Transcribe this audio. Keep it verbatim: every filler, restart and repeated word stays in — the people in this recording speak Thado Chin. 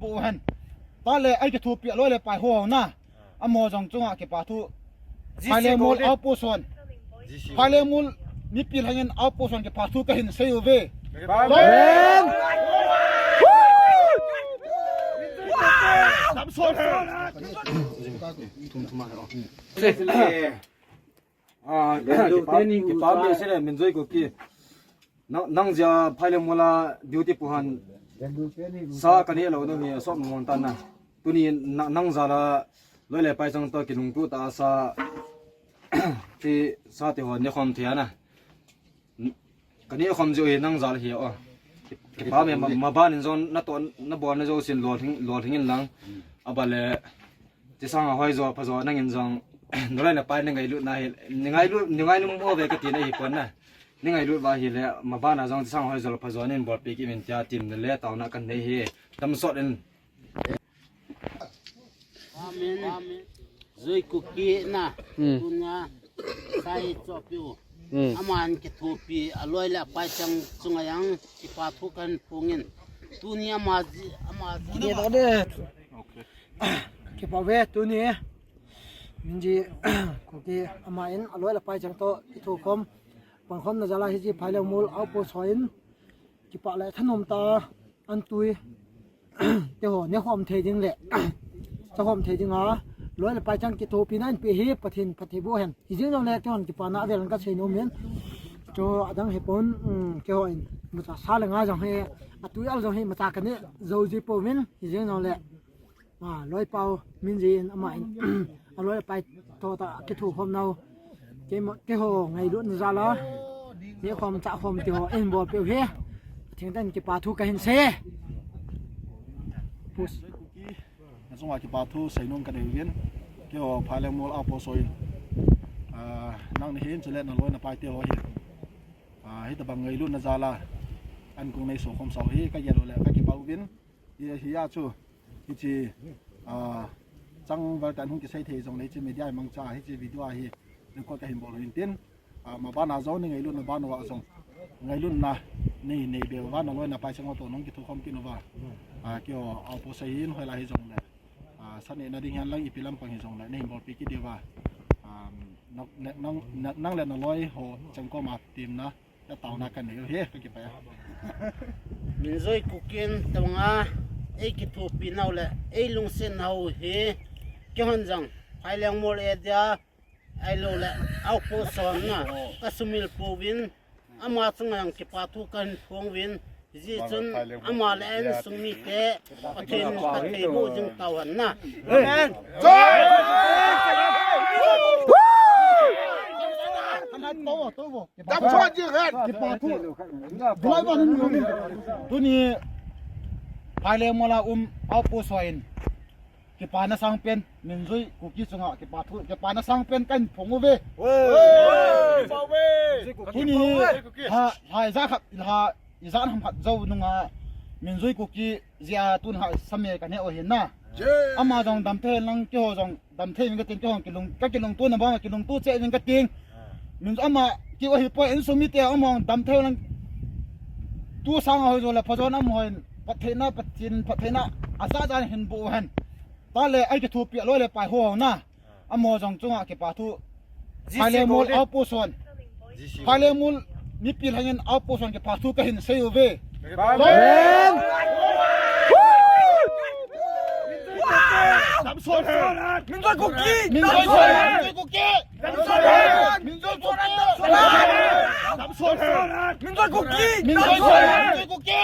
Boh hen. Tale, ei kithopi a loi le pai ho na. Amaho jong chunga kipa thu. Phailengmol outpost hon. Phailengmol mipi lhangin outpost hon kipa thu kahin sei uve. Amen. Ah, kipa, kipa mi sile Minjoi Kuki. Nang, nang jeh a Phailengmol a duty pu hon sa kaneh lou nom hi asop mong tan na. Tuni nang, nang jal a loi le pai chang toh kilungtoh tah a sa ti sa ti ho nekhom thei ana. Kaneh khom jeh u hi nang jal hi o. Kipa mi ma, maban in jong natoh, nabolna jousen lolhing, lolhing in lang. Aban le Chisanga Hoijo phajo nangin jong naloi napai nangailutna hi, nangailut, nangailut mo ve kati na hi pon na. Nangailut uva ahile, maban a jong Chisanga Hoijo phajo nin bolpi kit in tia temna le taona kanei hi. Damsot in. Amen. Joi Kuki na. Hmm. Tunia sa hi chohpeh u. Hmm. Aman kithopi a loi le pai chang chunga jong kipa thu kahin phong in. Tuni ama ji, ama ji. Kipa uve tuni. Minjoi Kuki aman a loi le pai chang toh kithokhom, pankhomna jal a hiche Phailengmol outpost hon kipa le thanom tah a antui te ho nekhom thei ding le chakhom thei ding a loi le pai chang kithopina anpe hi Pathen phatthei boh hen. Hijeng jongle keihon kipana avel in kasei nom in. Chu adang hipon, um, keihon imacha sa le nga jong hi, atui al jong hi imacha kaneh jou ji pouvin. Hijeng jongle Ah, loipau, Minjoi in aman a loi le pai toh tah a kithokhom nau. Keima, keiho ngailutna jal a nekhom chakhom ti ho eihin bolpeh u hi. Thingtan kipa thu kahin sei. Push. Nachunga kipa thu seinom kanei uvin. Keiho Phailengmol outpost hon. Ah, nang nahin chule naloi napai te ho hi. Ah, hitobang ngailutna jal a ankong nei sokhom sau hi kagel u le kakipah uvin. Hi, hi a chu, hiche, ah, changval tah in hung kisei thei jongle, hiche media mangcha, hiche video a hi record kahin bol u hin tin, ah, maban a jong nei ngailutna ban uva jong, ngailutna nei, nei be uva, naloi napai chang toh nahung kithokhom kit uva. Ah, keiho outpost a hin hoilai hijongle, ah, sa nehna ding hihen lang ipi lampang hijongle, neihin bolpi kit diuva. Ah, nang, nang, nang, nang le naloi ho cheng koma temna taona kanei u hi, kakipah e. Minjoi Kuki in tabang a eikithopi nau le eilungset nau hi, keihon jong Phailengmol area, ahilou le outpost hon na, kasumil pouvin, ama chunga jong kipa thu kahin phong uvin, hijeh chun ama le a insung mite, Pathen in phatthei boh jing tauhen na. Amen. Tuni Phailengmol a um outpost hon kipana sangpen, Minjoi Kuki chunga kipa thu, kipana sangpen kahin phong uve. Tuni ha, ha ijat khat, ha ijat ham khat jou nunga Minjoi Kuki jeh a tun ha sa me kaneh u hin na. Ama jong damthei lang, keiho jong damthei uvin kating, keiho kilung, kakilungtona bang a kilungto cheh uvin kating. Min ama keu ahipoi, insung mite ama jong damthei lang. Tu sang a hoi jo le phajon amahon phattheina, Pathen phattheina ajaja hin boh hen. Tale eikithopi a loi le pai ho na. Amaho jong chunga kipa thu. Phailengmol outpost hon. Phailengmol mipi lhangin outpost hon kipa thu kahin sei uve. Amen. Minjoi Kuki! Minjoi Kuki! Minjoi Kuki! Minjoi Kuki!